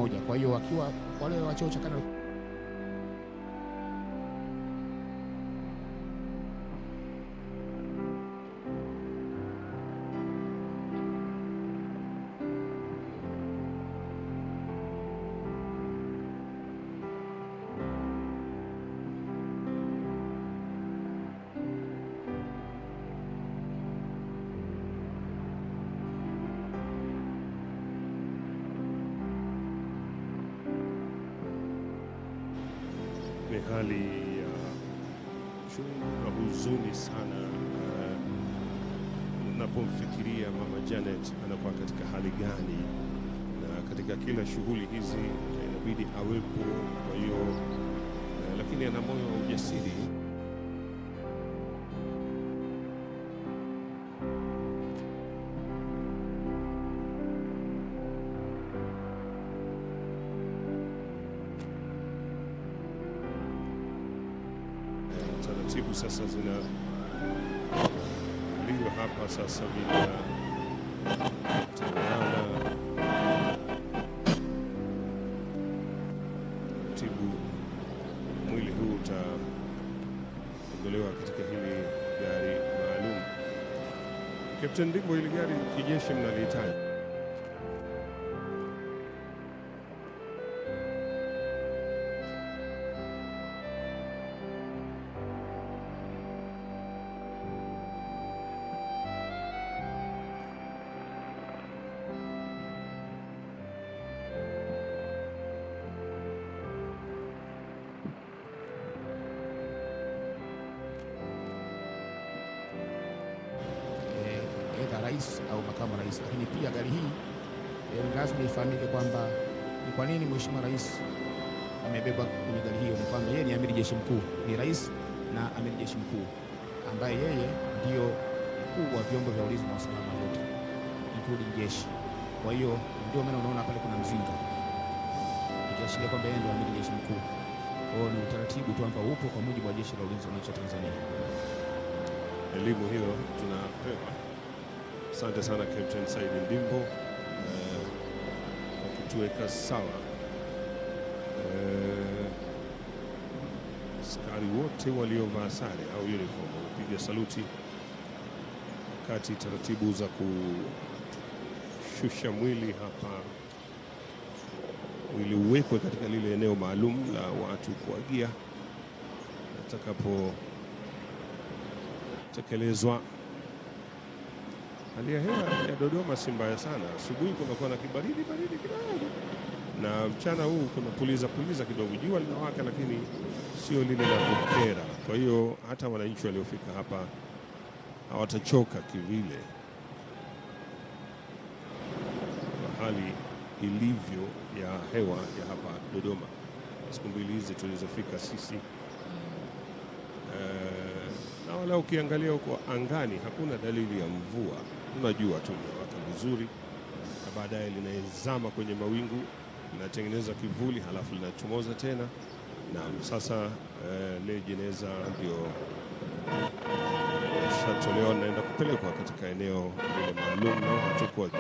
moja. Kwa hiyo wakiwa wale wa cheo cha kanali ni hali ya chungu na huzuni sana unapomfikiria Mama Janet anakuwa katika hali gani, na katika kila shughuli hizi inabidi awepo. Kwa hiyo lakini ana moyo wa ujasiri. Taratibu sasa zina lio hapa sasa vina tawala taratibu, mwili huu utaondolewa katika hili gari maalum. Captain Ndimbo, hili gari kijeshi mnalihitaji? Rais au makamu rais. Lakini pia gari hii lazima ifahamike kwamba ni kwa nini Mheshimiwa Rais amebebwa kwenye gari hiyo. Ni kwamba yeye ni amiri jeshi mkuu, ni rais na amiri jeshi mkuu ambaye yeye ndio mkuu wa vyombo vya ulinzi na usalama vyote including jeshi. Kwa hiyo ndio maana unaona pale kuna mzinga ikiashiria kwamba yeye ndio amiri jeshi mkuu. Kwa hiyo ni utaratibu tu ambao upo kwa mujibu wa Jeshi la Ulinzi wa Wananchi wa Tanzania. Elimu hiyo tunapewa. Asante sana Captain Said Ndimbo kwa kutuweka sawa. Askari wote waliovaa sare au uniform wamepiga saluti wakati taratibu za kushusha mwili hapa, mwili uwekwe katika lile eneo maalum la watu kuagia atakapotekelezwa. Hali ya hewa ya Dodoma si mbaya sana. Asubuhi kumekuwa na kibaridi baridi kidogo, na mchana huu kuna puliza puliza kidogo, jua linawaka lakini sio lile la kukera. Kwa hiyo hata wananchi waliofika hapa hawatachoka kivile kwa hali ilivyo ya hewa ya hapa Dodoma siku mbili hizi tulizofika sisi. Na wala ukiangalia huko angani hakuna dalili ya mvua, unajua tu linawaka vizuri na baadaye linaezama kwenye mawingu, linatengeneza kivuli, halafu linachomoza tena. Na sasa le jeneza ndio shatolewa, naenda kupelekwa katika eneo lile maalum na watu kuagia.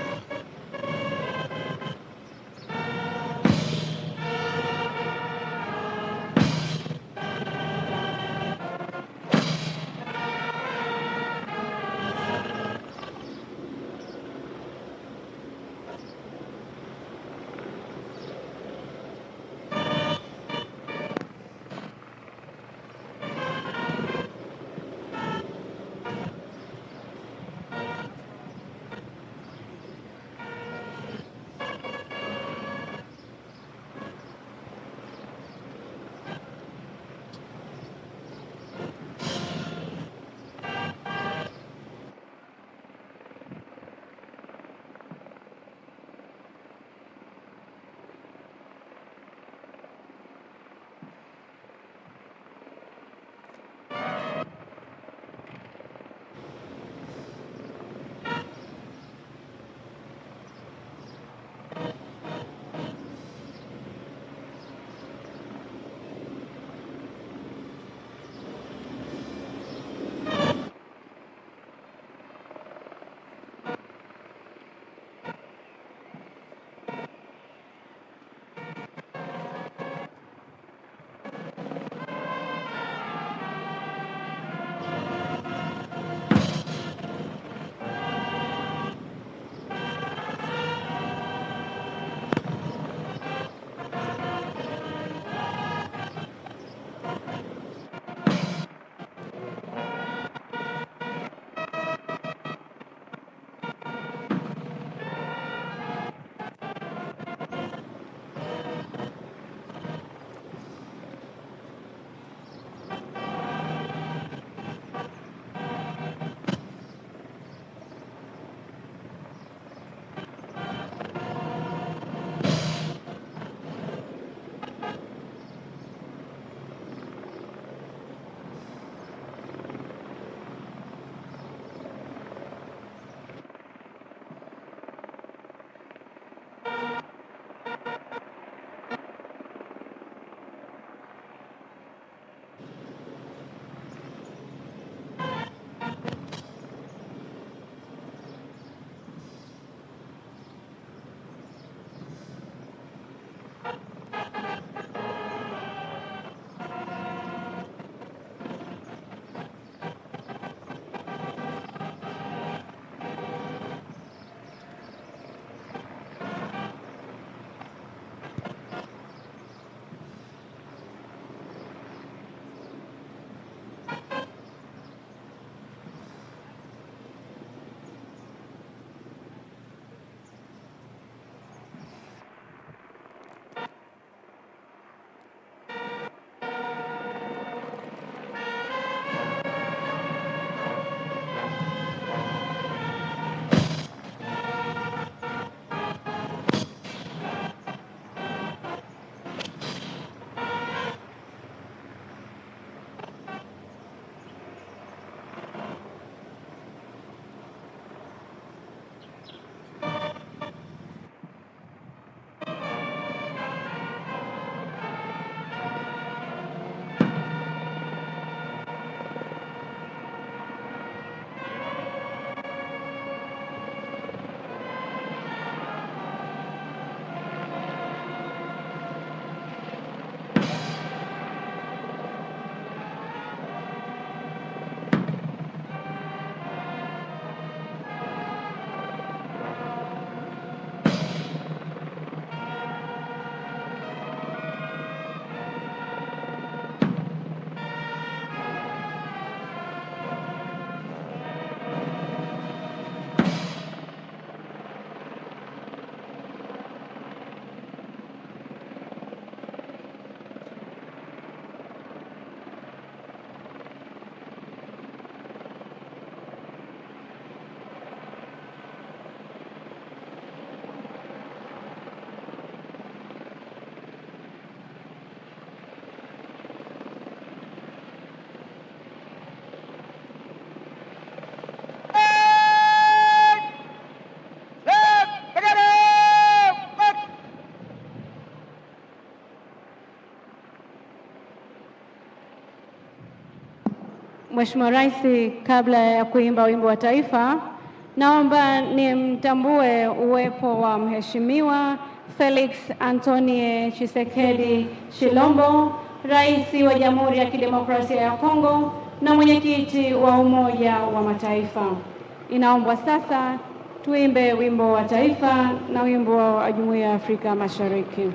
Mheshimiwa Rais, kabla ya kuimba wimbo wa taifa, naomba nimtambue uwepo wa Mheshimiwa Felix Antonie Tshisekedi Tshilombo, Rais wa Jamhuri ya Kidemokrasia ya Kongo na mwenyekiti wa Umoja wa Mataifa. Inaombwa sasa tuimbe wimbo wa taifa na wimbo wa Jumuiya ya Afrika Mashariki.